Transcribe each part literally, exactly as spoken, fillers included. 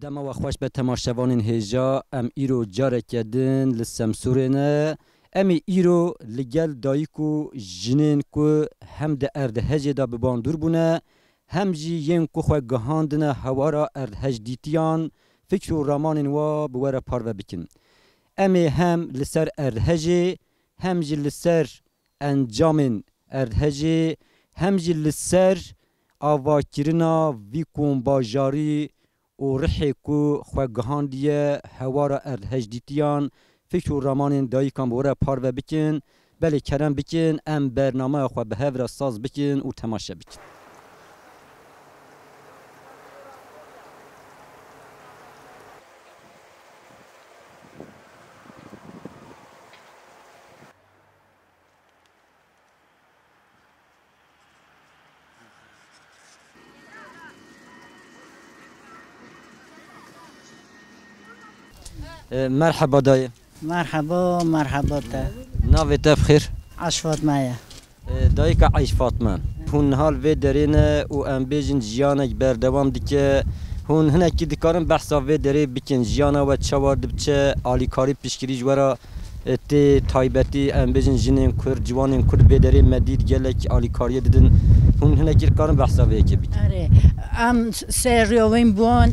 Dema we xweş be temaşevanên hêja, em îro careke din li Semsûrê ne. Em ê îro li gel dayik û jinên ku hem di erdhejê de bi bandûr bûne, hem jî yên ku xwe gihandine hewara erdhej dîtiyan, fikr û ramanên wa bi we re parve bikin. Em ê hem li ser erdhejê, hem jî li ser encamên erdhejê, hem jî li ser avakirina vî kombajarî û rihê ku xwe gihandiye hewara erdhej dîtiyan, fikr û ramanên dayikan bi we re parve bikin. Belê kerem bikin, em bernameya xwe bi hev re saz bikin û temaşe bikin. E, merheba dayê. Merheba, merheba te. Navê te bi xêr? Eş Fatma ye. E, dayika Eyş Fatma. Hûn niha li vê derê ne û em bêjin jiyanek berdewam dike. Hûn hinekî dikarin behsa vê derê bikin. Jiyana we çawa dibiçe, alîkarî piştgirî ji we re E, tê taybetî, em bêjin, jinên Kurd, ciwanên Kurd vê derê me dît, gelek alîkariyê didin. Hûn hinekî dikarin behsa vê yekê bikin? Erê, em seriyowên bûn,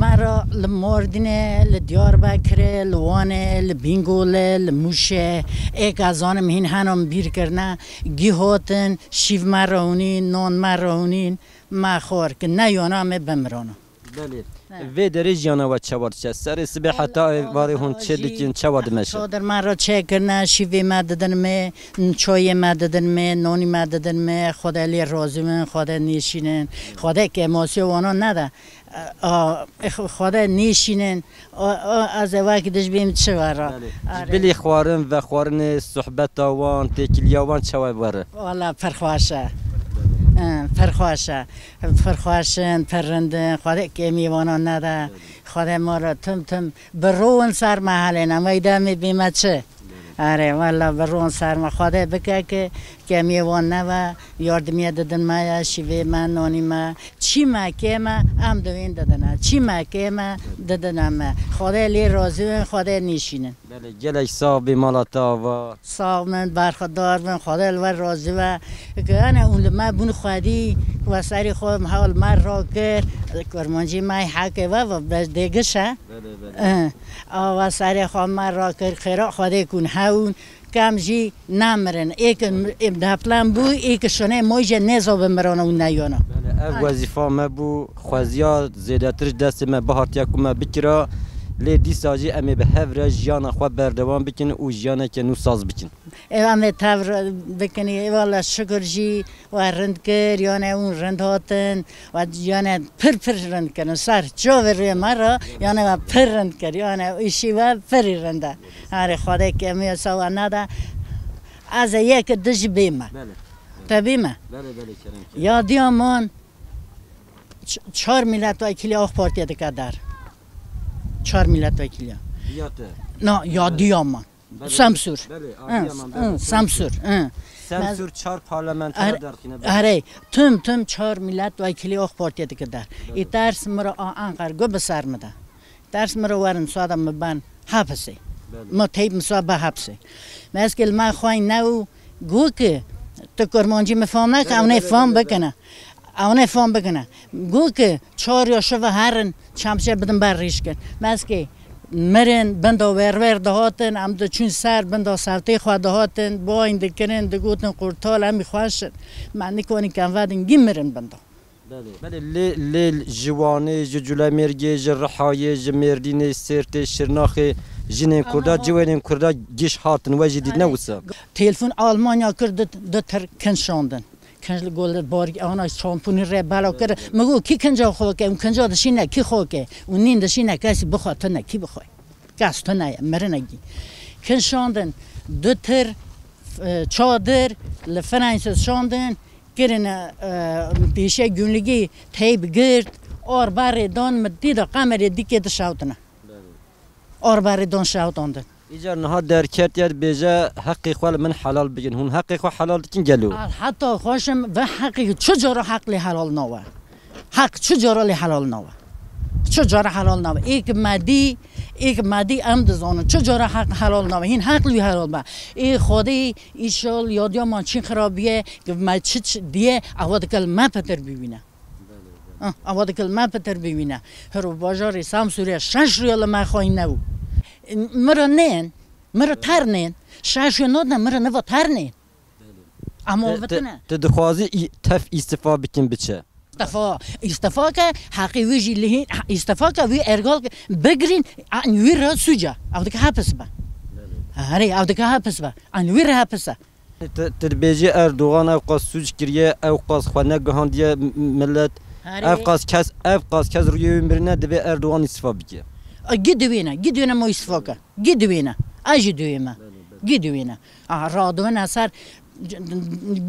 me re li Mordînê, li Diyarbekirê, li Wanê, li Bîngolê, li Mûşê, êk ez zanim hîn henan bîr kirine, gî hatin, şîv me re hûnîn, nan me re hûnîn, me xwar kir, neyana me bimirana. Belê. He. Vê derê jiyana we çawa diçe? Serê sibê heta êvarê hûn çi dikin, çawa dimeşe? Çadir me re çêkirine, şîvê me didin me, çayê me didin me, nanî me didin me, Xwedê lê razî bin, Xwedê nêşînin, Xwedê kêmasiyê wana nede. A, Xwedê nêşînin, a, a, ez ê wekî dij bêm çi were. Belê. Ji bilî xwarin, vexwarinê, sohbeta wan, têkiliya wan çawa were? Wala pir xweş e. He, pir xweş e. Pir xweş in, pir rind in, Xwedê kêmî wana nede. Xwedê ma re tim tim bi ro in ser me helên, em ey demê bîme çi? Erê, wela bi ro in ser me. Xwedê bike ki kêmiyê wan nebe, yardimiyê didin me ye, şîvê me, nanî me. Çî me kêm e, em di wîn didine. Çî me kêm e, didine me. Xwedê lê razî bin, Xwedê nîşînin. Belê, gelek sax bî mala te ava. Sax bin, berxwedar bin, Xwedê li we razî be. Ki ene hûn li me bûn xwedî, we serê xwe hewl me rakir. Kurmancî me heke we ve be dêgiş e. Belê, belê. Eh, a we serê xwe me rakir, xêra Xwedê kûn hewn, kem jî nemirin. Ê ki em deplan bû, ê ki şonê moy jê nêzo bimirana û neyana. Belê, ev wezîfa me bû, xweziya zêdetir ji destê me bihatiya ku me bikira. Lê dîsa jî em ê bi hev re jiyana xwe berdewam bikin û jiyaneke nû saz bikin. Ê, em ê tevr bikin, ê, wala şikir jî we rind kir, yane hûn rind hatin, we yane pir pir rind kirin. Ser çavê rê me re, yane we pir rind kir, yane îşî we pirî rind e. Erê, Xwedê kêmiya sawa nede, ez ê yek dij bême. Belê. Te bême. Belê, belê, kerem, kerem. Yadiya man ç-, çar milletvekilî AK Partiye dike der. Çar milletvekilî. Ya te? Na, yadiya man. Belê. Semsûr. Belê, Hı, Adiyaman, hı, belê, Semsûr. Semsûr, hı. Semsûr çar parlamenter Her-, derxîne, belê. Herê, tim, tim çar milletvekilî AK Partiye dike der. Belê. Î ters mi re a Enqer gu bi ser mi de. Ters mi re werin, sada mi ben hepsê. Belê. Mi teyb mi sa be hepsê. Meskil me xway ne û gu ki, tu kurmancî mi fam neke, Belê, ew ne belê, fam belê, belê. bikine. Ew ne fam bikine. Gu ki, çar ya şive herin, çemşe bidin ber rîşkin. Meskê, Mirin, binda werwer dihatin, em diçûn ser, binda sewtê xwe dihatin, bayîn dikirin, digotin qurtal, em ê xweş in. Me nikonî kem vedin, gî mirin binda. Belê. Belê, lê, lê ji Wanê, ji Culemêrgê, ji Rihayê, ji Mêrdînê, Sêrtê, Şirnaxê, jinên Kurda, ciwanên Kurda giş hatin, we jî dît, ne wisa? Telefon Almanya kir, du, du tir kin şandin. Kinc li gol bar, ana şampûnî rê belav kir. Min got, "Kî kinca xwe ke? Û kinca dişîne, kî xwe ke? Û nîn dişîne, kesî bixwe tune, kî bixwe? Kes tune ye, mirine gî." Kin şandin, du tir, e, çadir, li Fransız şandin, kirine, e, pêşe günlügî teyb girt, ar berê dan, min dî de qemerê dîkê dişewtine. Ar berê dan şewtandin. Îcar niha derketiye dibêje, "Heqê xwe li min helal bikin." Hûn heqê xwe helal dikin gelo? A, heta xweşim ve heqê çi cara heq lê helal nawe. Heq çi cara lê helal nawe. Çi cara helal nabe. Ê ki me dî, ê ki me dî em dizanin. Çi cara heq helal nabe. Hîn heq li wî helal be. Ê Xwedê îşal yadiya me çi xirabiye, ki me çi çi diye, ewa dike li me pitir bibîne. Ah, ewa dike li me pitir bibîne. Hiro bajarê Samsûrê şeş rûya li me xwayî nebû. Mira nên, mira ter nên. Şeş rûya nodine, mira niva ter nên. Ama Te- te- avitine. Tu dixwazî î- tev îstifa bikin biçe. Îstifa, îstifa ke heqê wî jî lihîn, îstifa ke wî ergal ke bigirîn, an wî re sûc e. Ew dike hepis be. Herê, ew dike hepis be. An wî re hepis e. Tu, tu dibêjî Erdogan ew qas sûc kiriye, ew qas xwe negihandiye m- millet. Herê. Ev qas kes, ev qas kes rûyê wî mirine, divê Erdogan îstifa bike. A, gî diwêne, gî diwêne ma îstifa ke. Gî diwêne. A jî diwê me. Gî diwêne. A, radwine ser,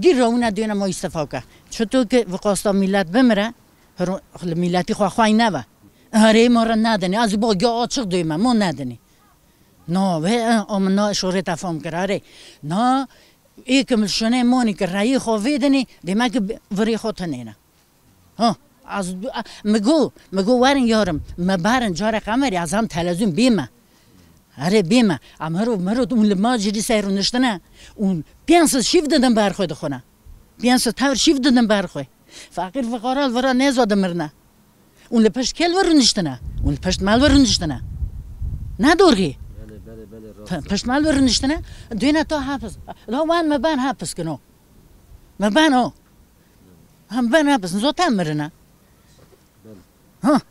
gî rawine diwêne ma îstifa ke. Çito ki viqasta millet bimire, hiro- li milletî xwe xway nebe. Herê ma re nedinê. Ez bo gî açiq diwê me, ma nedinê. Na, wê, e, o min na şorê te fam kir, erê. Na, ê ki min şonê monî ki reyê xwe vê dinê, demek ki bi- virê xwe tinêne. Ha, az, a, mi go, mi go werin yarim, me berin carê qemerî, ez hem telezûn bîme. Erê bîme, em hero, mero, û li macirî ser rûniştine, û pênc sed şîv didin ber xwe dixwine. Pênc sed tewr şîv didin ber xwe. Feqîr fiqara li vira nêza dimirine. Û li pişt kê li vir rûniştine? Û li pişt me li vir rûniştine. Ne dorgî? Belê, belê, belê, rast P- e. Pişt me li vir rûniştine. Duyne to hepis. La wan me ben hepis kino. Me ben o. Hem ben hepis. Zoten mirine. Belê. Ha.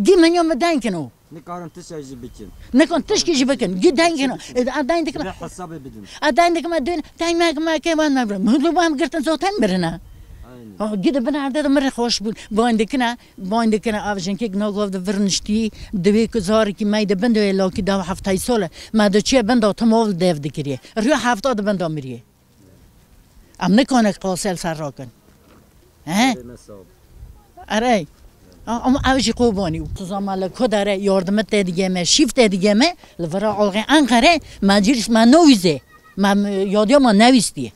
Gî min yo me den kino. Nikarin tişek jî bikin. Nikan tişkî jî bikin. Gî den kino. E, a den dikme. Divê hesabê bidin. A den dikme duyne. Daymek me ke wan me bire. Mihlu wan girtin zoten mirine. Aynen. Ha, gî de bin erde de mirî xweş bûn. Wan dikine. Ban dikine av jinkek nagov di vir niştî, divê ku zarikî me de bin de wê lakî da heftay sole. Me de çiye bin da tim ov dev dikiriye. Rûya hefta di bin da miriye. Em nikane qasel ser rakin. He? Erê me sağ ol. Erê. A- Ama ev jî qobanî û tu zama li ku dere yardimit te digeme, şîf te digeme, li vira algê Enqere, meclis me newîzê. Me, me yadiya me newîstiye.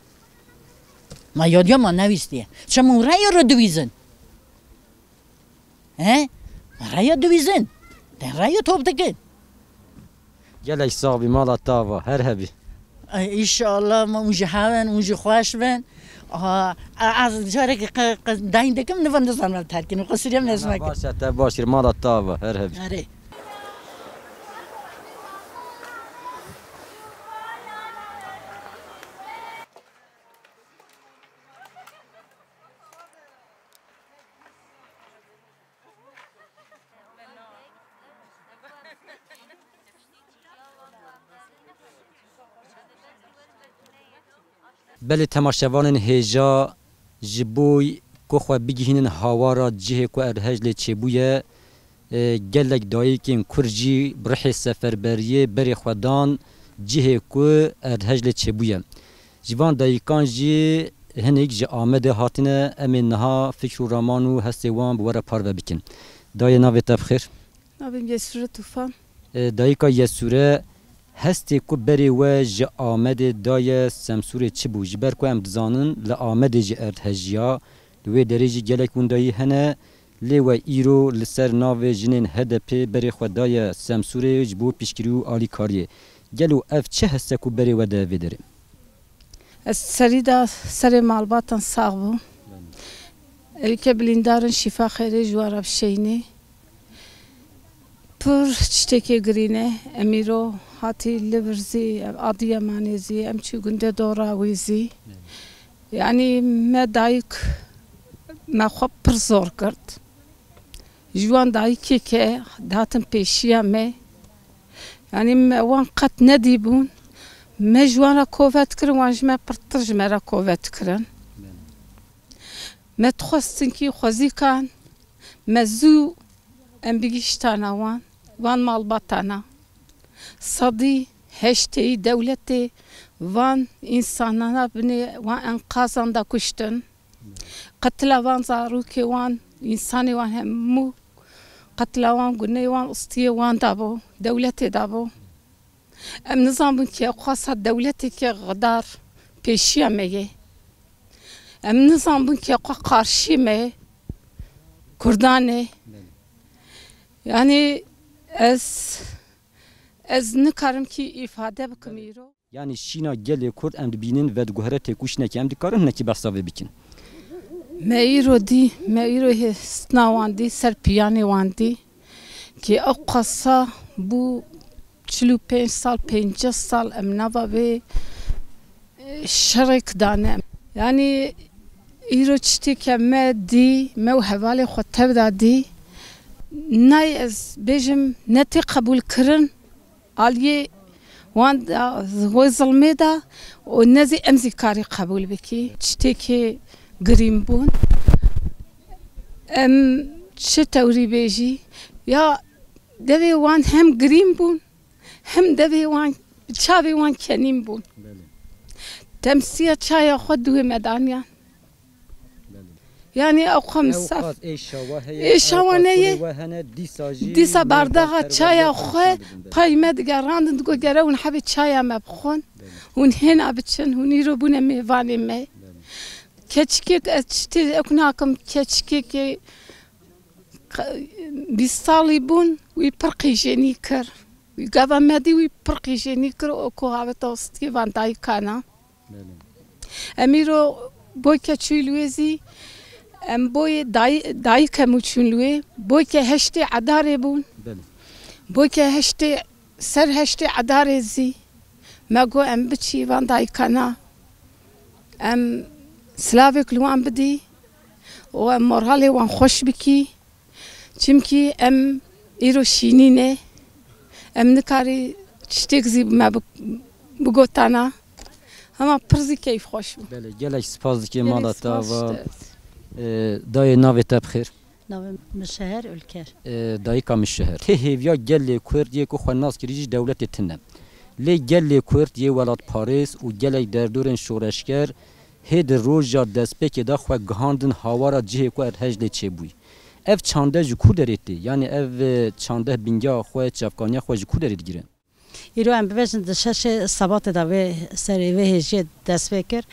Me yadiya me newîstiye. Çi min reya re diwîzin? He? Reya dibîzin. Te reya top dikin. Gelek sax bî, mala te ava, her hebî. Ay, înşallah, ma hûn jî hev in, hûn jî xweş bin. Aha, e, ez carekî qe-, qe-, deyn dikim, nivan nizanim terkînim. Qisiriyem nezmek. Baş e, te baş kir, mala te ava, her hebî. Erê. Belê temaşevanên hêja, ji bo ku xwe bigihînin hawara cihê ku erdhej lê çêbûye, e, gelek dayikên Kurd jî bi rihê seferberiyê berê xwe dan cihê ku erdhej lê çêbûye. Ji van dayikan jî hinek ji Amedê hatine, em ê niha fikr û raman û hestê wan bi we re parve bikin. Dayê, navê te bi xêr? Navê min Yesûre Tûfan. E, dayika Yesûre, hestê ku berê we ji Amedê daye Semsûrê çi bû? Ji ber ku em dizanin li Amedê jî erdhej ya, li wê derê jî gelek windayî hene, lê we îro li ser navê jinên H D P berê xwe daye Semsûrê ji bo piştgirî û alîkariyê. Gelo ev çi hest e ku berê we daye vê derê? Ez serî de serê malbatan sax bû. Êlke bilîndar in, şîfa xêrê ji wan re bişeyînê. Pir tiştekê girîn e. Em îro hatî li vir zî, ev Adiyemanê zî, em çû gundê dora wî zî. Yanî me dayik me xwe pir zor girt. Ji wan dayikê ke dihatin pêşiya me, yanî me wan qet nedîbûn. Me ji wan re kove dikirin, wan ji me pirtir ji me re kove dikirin. Me dixwestin kî xwezîkan me zû em bigihîştana wan, wan malbatana. Sedî heşteyî dewletê van însanana binê wan enqazan de kuştin. Qetila van zarokê wan, însanê wan hemû qetila wan guneyê wan istiyê wan de bû, dewletê de bû. Em nizanbûn ke xwasa dewleteke xidar pêşiya me ye. Em nizanbûn ke xwe qarşî me Kurdan e. Yani ez, ez nikarim ki îfade bikim îro. Yani şîna gelê Kurd em dibînin vediguhere têkoşînekê, em dikarin hinekî behsa vê bikin? Me îro dî, me îro hêstina wan dî, ser piyanê wan dî ki ew qasa bû çil û pênc sal, pêncî sal em nava vê şerek dane. Yani îro çitî ke me dî, me û hevalê xwe tev da dî, nayê ez bêjim ne tê qebûl kirin aliyê wan da, wê zilmê da û ne zî em zî karî qebûl bikî. Çitêkê girîn bûn. Em çi tewrî bêjî, ya devê wan hem girîn bûn, hem devê wan, çavê wan kenîn bûn. Belê. Temsiya çaya xwe duhê me daniyan. Belê. Yani ew xwe Ew misaf. qas êşa we heye, Êşa ew we qas neyê. Xulê we hene, dîsa jî Dîsa me bardaxa perwer çaya ya xwe xwe nişan didin, belê. Pay me digerandin, digo gere hûn hebê çaya me bixwin. Belê. Hûn hêna biçin, hûn îro bûne mêvanê me. Belê. Keçikêk ez çitê ek nakim, keçikêkê Qa-, bîst salî bûn, wî pir qîjenî kir. Wî gava me dî, wî pir qîjenî kir û ku havêta ostiyê van dayikana. Belê. Em îro boyke çûyî li wê zî, em boyê dayî-, dayik em û çûn li wê. Boyke heştê edarê bûn. Belê. Boyke heştê, ser heştê edarê zî me got em biçî van dayikana. Em silavêk li wan bidî û em moralê wan xweş bikî. Çimkî em îro şînî ne. Em nikarî tiştêk zî me bi-, bigotana. Hema pir zî keyfxweş bû. Belê, gelek spas dikê Gelek mala te spas va. Dayê, navê te bi xêr? Navê min Şeher Ülker. Dayika min Şeher. Tê hêviya gelê Kurd yê ku xwe nas kirî jî dewletê tune. Lê gelê Kurd yê welatparêz û gelek derdorên şoreşger hê di roja destpêkê de xwe gihandin hawara cihê ku erdhej lê çêbûyî. Ev çandeh ji ku derê tê? Yanî ev, e, çandeh bingeha xwe, çavkaniya xwe ji ku derê digire? Îro em bibêjin di şeşê Sebatê de vê serê vê hêjiyê dest pê kir.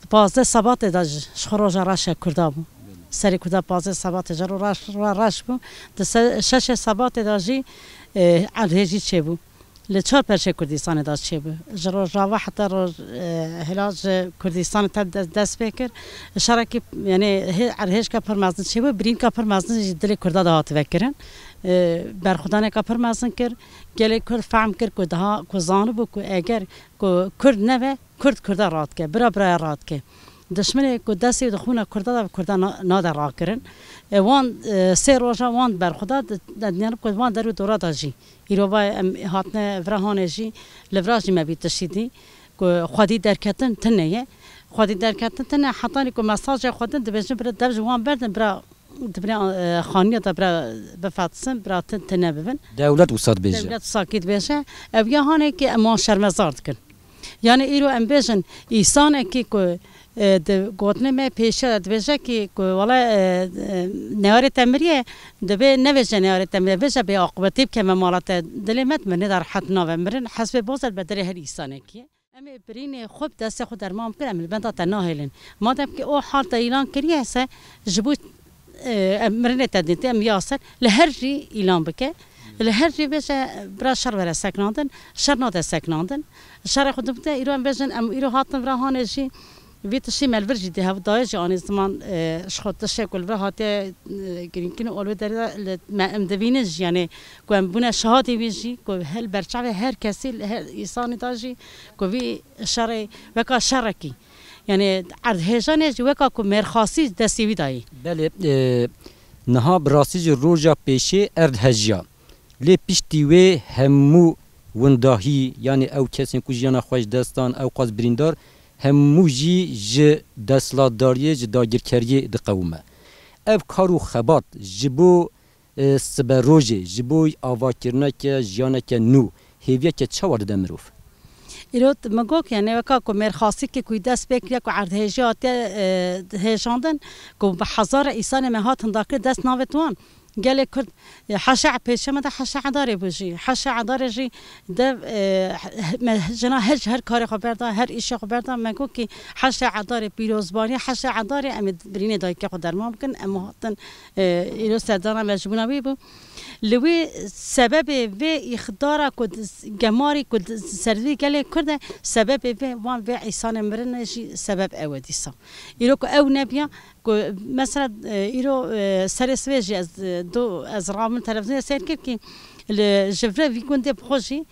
Di pazdeh Sebatê de ji, ji xwe roja reş e Kurda bû. Serê Kurda pazdeh Sebatê ji ro reş, re-, reş bû. Di se-, şeşê Sebatê de jî, e, erdhêjî çêbû. Li çar perçê Kurdistanê de çêbû. Ji Rojava heta roj, e, hela ji Kurdistanê te de-, dest pê kir. Şerekî, yanî hê-, erdhêjka pir mezin çêbû, birînka pir mezin jî dilê Kurda de hat vekirin. E, berxwedaneka pir mezin kir. Gelê Kurd fehm kir ku daha, ku zanibû ku eger ku Kurd neve, Kurd Kurda radike, bira biraya radike. Dişminê ku destê di xûna Kurda de bi Kurda na-, nade rakirin. E, wan, e, sê roja wan berxweda di, de diyanim ku wan der û dora de jî. Îro va em hatine vira hanê jî, li vira jî me vî tiştî dî ku xwedî derketin tune ye. Xwedî derketin tune, hetanî ku mesajê xwe din dibêjin bira dev ji wan berdin, bira di binê, e, xaniya de bira bifetisin, bira tin tune bibin. Dewlet wisa dibêje. Dewlet wisa kî dibêje. Ev ya hanekî em wan şermezar dikin. Yani îro em bêjin, îsanekî ku, e, di gotinê me pêşiya de dibêje kî ku wala, e, e, neyarê te miriye, dibê nevêje neyarê te miriye, vêje bê aqibetê bike me mala te, dilê me di mirinê de rehet nabe. Mirin hesbê boz e, li ber dilê her îsanekî ye. Em ê birînê xwe bi destê xwe derman bikin, em li benda te nahêlin. Madem ki o hal te îlan kiriye se, ji bo, e, em mirinê te dîtin, em ya ser, li her jî îlan bike. Li her jî bêje, bira şer were seknandin, şer nade seknandin. Şerê xwe dibite, îro em bêjin, em îro hatin vira hanê jî, vî tiştî me li vir jî di hev dayê jî anî ziman, e, ji xwe tiştê ku li vir hatiye, e, girîngkirî û li wê derê de li me em dibînin jî, yanî ku em bûne şahadê wî jî, ku hel berçavê her kesî, li her îsanî de jî, ku vî şerê weka şerekî, yanî erdhêjanê jî weka ku mêrxasî destê wî dayî. Belê, e, niha bi rastî jî roja pêşê erdhejiya. Lê piştî wê hemû windahî, yanî ew kesên ku jiyana xwe ji dest dan, ew qas birîndar, hemû jî ji desthilatdariyê, ji dagirkeriyê diqewime. Ev kar û xebat ji bo, e, siberojê, ji bo avakirineke, jiyaneke nû, hêviyeke çawa dide mirov? Îro t-, min got, yanî weka ku mêrxasîkê ku dest pê kiriye ku erdhêjî hatiye, e, hêjandin, ku bi hezare îsanê me hat hindarkirin dest navêt wan. Gelê Kurd, e, heşa pêşe me de heşa edarê bû jî. Heşa edarê jî dev, e, he-, me jina her, her karê xwe berda, her îşê xwe berda. Me got kî heşa edarê pîrozbaniya heşa edarê em ê birînê dayikê xwe derman bikin. Em hatin, e, îro serdana me ji bona wî bû. Li wî sebebê vê îxdara ku di s-, gemarî ku di serî gelê Kurd e, sebebê vê wan vê îsanê mirinê jî sebeb ew e dîsa. Îro ku ew nebiya, ku mesela, e, îro, e, serê sibê jî ez, e, do, ez rabim televîzyonê seyr kir kî li, ji vir vî gundê bi xwe jî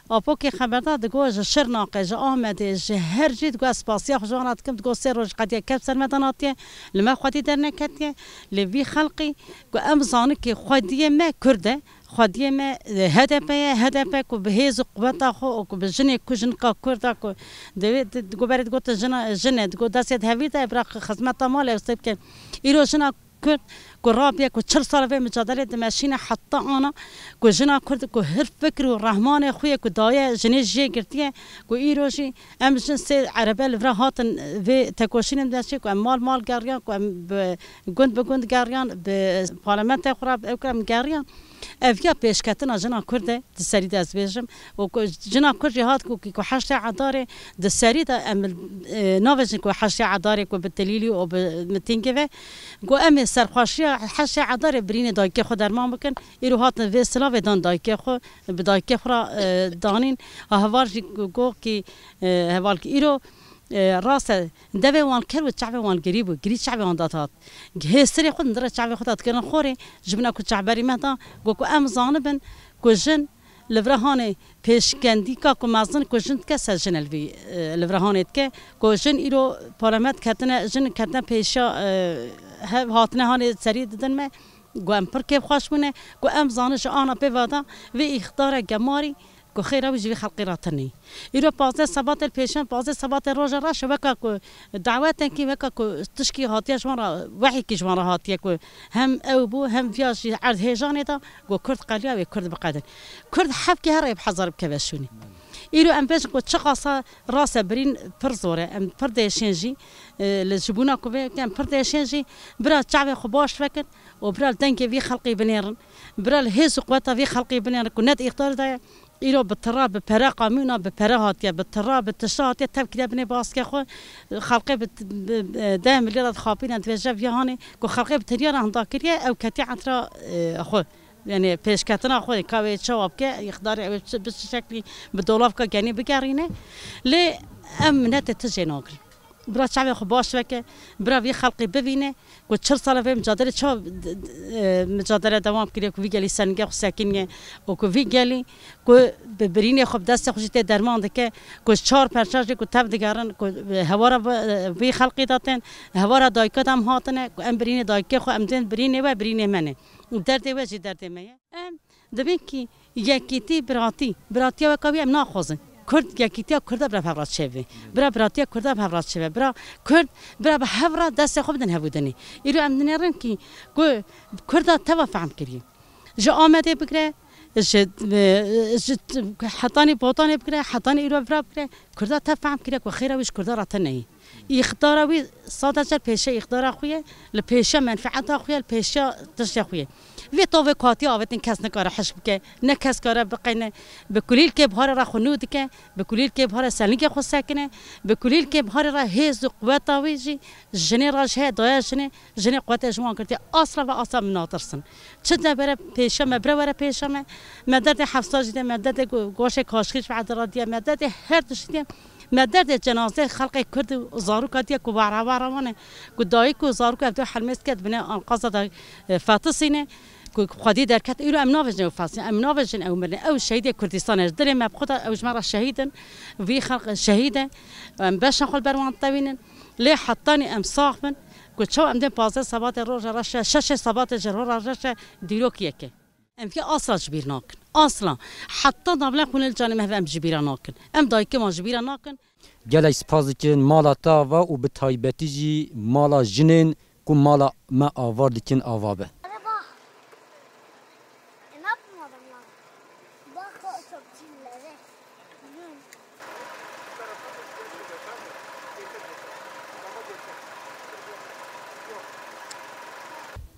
Apokê xeberdar digo ji Şirnaqê, ji Amedê, ji her cî digo ez spasiya xwe ji wan re dikim, digo sê roj qediye kev ser me de natiye, li me xwedî derneketiye, lê vî xelqî ku em zanin kî xwediyê me Kurd e, xwediyê me, e, H D P ye, H D P ku bi hêz û quweta xwe û ku bi jinê ku jinika Kurda ku divê, di, digo berê digotin jina, jin e, digo destê di hevî de ye, bira xizmeta malê ew stê bike. Îro jina Kurd ku rabiye ku çil sal vê micadelê dimeşîne heta ana ku jina Kurd ku hir fikr û rehmanê xwe ye ku daye jinê jê girtiye ku îro jî em jin sê erebe li vir hatin vê tekoşînê dimeşî ku em mal mal geriyan, ku em bi gund bi gund geriyan, bi parlamentê xwe re ew em geriyan. Ev ya pêşketina jina Kurd e, di serî de ez bêjim. Û ku jina Kurd jî hat ku, ku heştê Edarê di serî de em, e, navêjin ku heştê Edarê ku bi telîlî û bi mitîngê ve, ku em ê serxweşiya heştê Edarê birînê dayikê xwe derman bikin. Îro hatin vê silavê dan dayikê xwe, bi dayikê xwe re, e, danîn. Ha heval jî ku, ku kî, e, heval kî îro, e, rast e, devê wan ker û çavê wan girî bû, girî çavê wan da dihat. Hêsirê xwe dindirê çavê xwe da dikirin xorê, ji bina ku çavberî me da, got ku em zanibin ku jin li vir hanê pêşkendîka ku mezin ku jin dike ser jin li vî, e, li vir hanê dike, ku jin îro parlament ketine, jin ketine pêşa, e, hev hatine hanê serî didin me, ku em pir kêfxweş bûne, ku em zanin ji ana pê ve da vê îxtara gemarî, ku xêra wî ji vî xelqê re tune ye. Îro pazdeh Sebatê li pêşan, pazdeh Sebatê roja reş e, weka ku dawetên kî, weka ku tişkî hatiye ji wan re, wehyekî ji wan re hatiye ku hem ew bû, hem viya jî erdhêjanê da, ku Kurd qeliya wê Kurd biqedin. Kurd hefkê her rê bi hezar bikeve şûnê. Îro em bêjin ku çiqasa rast e birîn pir zor e, em pir dêşên jî, e, li ji bona ku vê em pir dêşên jî, bira çavê xwe baş vekin û bira li dengê vî xelqî binêrin, bira li hêz û quweta vî xelqî binêrin ku ne di îxtarê de ye. Îro bi tira, bi pere qamûna, bi pere hatiye, bi tira, bi tişta hatiye tev kiriye binê baskê xwe. Xelqê bi, bi, bi deh milyara dixapîne, dibêje viya hanê ku xelqê bi tiriya re hinda kiriye, ew ketiye entra, e, xwe. Yani pêşketina xwe, ka wê çawa bike, îxdarê ew bi çi şeklî bi dolavka genî bigerîne. Lê em minetê tijê nagirin. Bira çavê xwe baş veke, bira vî xelqî bivîne ku çil sala vê micadelê çawa, e, micadele dewam kiriye ku vî gelî seningê xwe sekiniye û ku vî gelî ku bi birînê xwe bi destê xwe jî tê derman dike, ku çar perça jî ku tev digerin, ku hewara vî, vî xelqî de tên, hewara dayika de em hatine, ku em birînê dayikê xwe em dên birînê we, birînê me ne. Derdê we jî derdê me ye. Em dibên kî yekîtî, biratî, biratiya weka wî em naxwazin. Kurd, yekîtiya Kurda bira bi hev re çêbe. Bira biratiya Kurda bi hev re çêbe. Bira Kurd, bira bi hev re destê xwe bidin hevûdinê. Îro em dinêrin kî ku Kurda teva fehm kiriye. Ji Amedê bigire, ji, ji hetanî Botanê bigire, hetanî îro vira bigire, Kurda tev fehm kiriye ku xêra wî ji Kurda re tune ye. Îxtara wî sadece pêşe îxtara xwe ye, li pêşe menfeeta xwe ye, li pêşe tiştê xwe ye. Vê tovê ku hatiye avêtin kes nikare hişk bike, ne kes kare biqeyne, bi kulîlkê biharê re xwe nû dike, bi kulîlkê biharê selingê xwe sekine, bi kulîlkê biharê re hêz û quweta wî jî jinê re ji heye daye jinê, jinê quwetê ji wan girtiye. Asla ve asla min natirsin. Çi de bere pêşe me, bire were pêşe me. Me derdê hefsa jî de, me derdê go-, goşê kaşkî ji erdê re diye, me derdê her tiştî diye. Me derdê cenazeyê xelqê Kurd û zaroka diye ku wara wara wan e. Ku dayik û zarok ev du helmêz ket bine anqaza de, e, fetisîne. Ku xwedî derket, îro em navêjin ew fetisîne, em navêjin ew mirine. Ew şehîdê Kurdistanê ji dilê me bi xwe de ew ji me re şehîd in. Vî xelq şehîd e. Em beşa xwe li ber wan ditewînin. Lê hetanî em sax bin ku çawa em dê pazdeh Sebatê roja reş e, şeşê Sebatê ji roja reş e, dîrok yek e. Em vê asla ji bîr nakin. Asla. Heta navlê xwînê li canê me heve em ji bîra nakin. Em dayikê wan ji bîra nakin. Gelek spas dikin mala te ava û bi taybetî jî mala jinên ku mala me avar dikin ava be. Bak, o topçuları.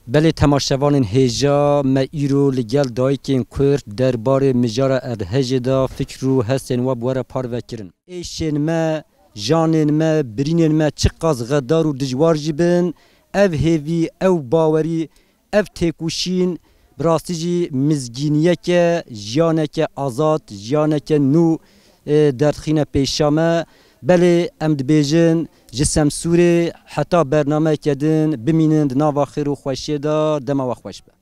Belê temaşevanên hêja, me îro li gel dayikên Kurd derbarê mijara erdhejê de fikr û hestên we bi we re parve kirin. Êşên me, janên me, birînên me çiqas xedar û dijwar jî bin, ev hêvî, ew bawerî, ev têkoşîn bi rastî jî mizgîniyeke, jiyaneke azad, jiyaneke nû, e, derdixîne pêşa me. Belê em dibêjin ji Semsûrê heta bernameyeke din bimînin di nava xêr û xweşiyê de, dema we xweş be.